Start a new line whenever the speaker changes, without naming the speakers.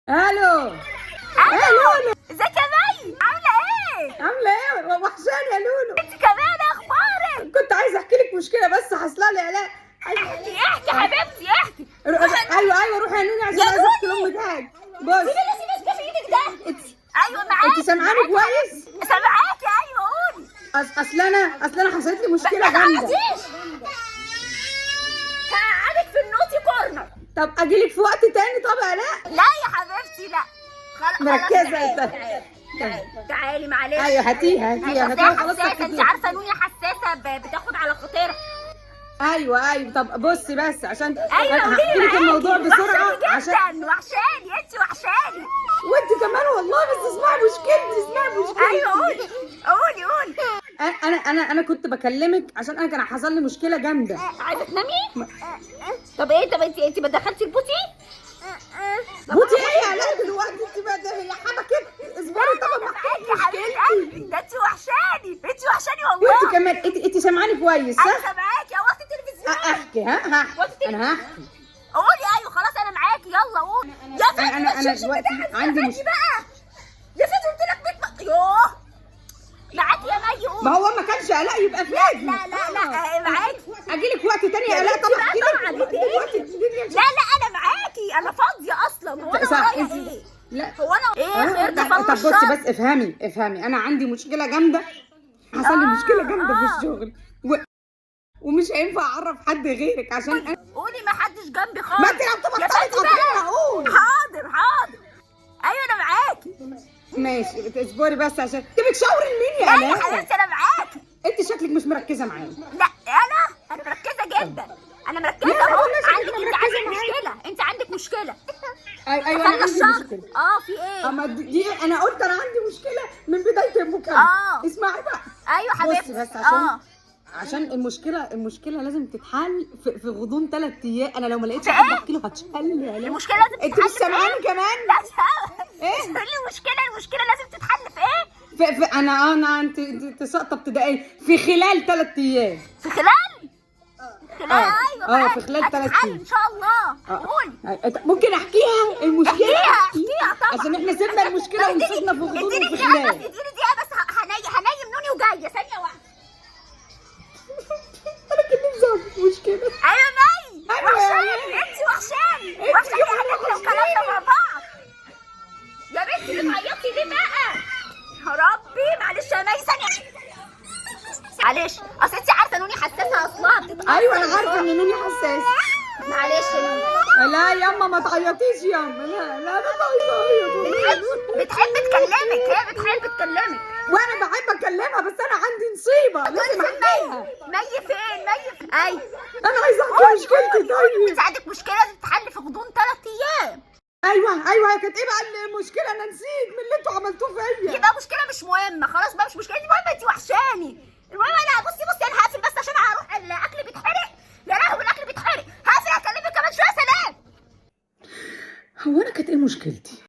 الو.
الو.
لولو.
ازيك يا مي؟ عامله ايه؟
عامله ايه؟ وحشاني يا لولو.
انت كمان، اخبارك؟
كنت عايزه احكي لك مشكلة بس حصلها لي الاء.
احكي احكي حبيبتي احكي.
ايوه ايوه، روحي يا نوني عشان
يا
عايزه احكي
نوني.
لامك حاجه. بص،
سيبي لسه ماسكه في ايدك ده. ايوه معاكي.
انت سامعاني كويس؟
سامعاكي، ايوه قولي.
اصل انا حصلت لي مشكلة
ما
جامده.
تعيطيش، هقعدك في ال naughty corner.
طب اجيلك في وقت تاني؟ طب يا الاء.
لا يا حبيبتي لا، خلاص.
مركزة
تعالي
انت.
تعالي تعالي تعالي، معلش.
ايوه هاتيها هاتيها
أصل
هاتيها.
هي
خلاص
حساسه، انت
سكتيها.
عارفه نوني حساسه، بتاخد على خاطرها.
ايوه ايوه، طب بصي بس عشان
ايوه
انا
قولي
هحكي لك الموضوع بسرعة
وحشاني
عشان
جدا، وحشاني انت، وحشاني.
وانت كمان والله، بس اسمعي مشكلتي، اسمعي مشكلتي.
ايوه قولي قولي قولي.
انا كنت بكلمك عشان انا كان حصل لي مشكلة جامده.
عايزه تنامي؟ طب ايه؟ طب انت ما دخلتي ال potty؟
potty ايه يا لا دلوقتي انت بقى ده هي حبكت، اصبري. طب ما احكي
معاكي يا حبيبه
مشكلتي.
قلبي، ده انت وحشاني، انت وحشاني والله.
وانت كمان، انت سامعاني كويس
انا
صح؟
سامعاكي، وطي التلفزيون.
احكي، ها هحكي، انا هحكي.
قولي، ايوه خلاص انا معاكي، يلا قولي يا فندم.
انا دلوقتي عندي مشكلة.
بقى يا فندم، قلت لك بيت يوه معاكي يا مي، قولي.
ما هو ما كانش الاء يبقى فادي.
لا لا لا، معاكي.
اجي لك وقت تاني يا الاء؟ طب
بنتي
احكي
بقى
لك
طبعا.
دلوقتي الدنيا
لا لا انا معاكي، انا فاضية اصلا. هو انا
صح
ورايا
انت
ايه؟
لا.
هو انا ايه؟ خير؟
لا،
ده
طب بصي بس، افهمي افهمي، انا عندي مشكلة جامده، حصل لي مشكلة جامدة في الشغل ومش هينفع اعرف حد غيرك عشان انا
قولي، ما حدش جنبي خالص.
ما انت لو
يا
تبطلي
فندم
تقطعي
بقى.
اقول.
حاضر حاضر، ايوه انا معاكي.
ماشي، اصبري بس عشان انت بتشاوري لمين يا
لا يا
الاء؟
حبيبتي انا معاكي.
انت شكلك مش مركزه معايا.
لا انا مركزه جدا، انا مركزه
لا،
اهو.
والله شكلك
عندك انت
مركزة
عندك
معايا.
مشكله، انت عندك مشكله.
ايوه انا
قفلنا
عندي
الشر.
مشكله.
في ايه؟
اما دي انا قلت انا عندي مشكلة من بداية المكالمه. اسمعي بقى.
ايوه حبيبتي.
بصي بس عشان المشكله لازم تتحل في غضون 3 ايام، انا لو ما لقيتش
في
حد
إيه؟
احكي له هتشل يا لا.
المشكلة لازم
انت
تتحل
مش
في
سامعاني
إيه؟
كمان؟
لا سامعة.
إيه؟
المشكله لازم تتحل في ايه؟
في انا انت ساقطه ابتدائية، في خلال 3 ايام.
في خلال ايوه معاك.
في خلال تلات
هتتحل
أيام.
ان شاء الله. قولي.
ممكن احكيها المشكلة؟
احكيها احكيها طبعا.
عشان احنا سيبنا المشكلة
طب
ومسكنا في غضون
اديني
وفي
دقيقة بس،
خلال.
اديني دقيقة بس، هنيم نوني وجاية ثانية واحدة.
انا كنت نفسي اعرف المشكله.
ايوه مي.
أيوة يا
وحشاني
مي.
انت، وحشاني
انت
وحشاني يا
كمان
حبيبتي، لو
وحشاني.
كلامنا مع بعض. يا بنتي بتعيطي ليه بقى؟ يا ربي معلش يا مي ثانية، معلش، اصل انت عارفه نوني حساسة اصلها بتتأثر.
ايوه انا عارفه ان نوني حساس.
معلش يا نوني.
لا ياما ما تعيطيش ياما، لا لا انا عايزه اعيط.
بتحب تكلمك، هي بتحب تكلمك.
وانا بحب اكلمها بس انا عندي نصيبه لازم
فين
احكيها.
مي؟ مي فين؟ مي فين؟ ايوه
انا عايزه احكي مشكلتي. طيب
انت عندك مشكلة لازم تتحل في غضون 3 ايام.
ايوه ايوه، هي كانت ايه بقى المشكلة؟ انا نسيت من اللي انتوا عملتوه فيا.
يبقى مشكلة مش مهمه، خلاص بقى مش مشكلة، المهم انت وحشاني.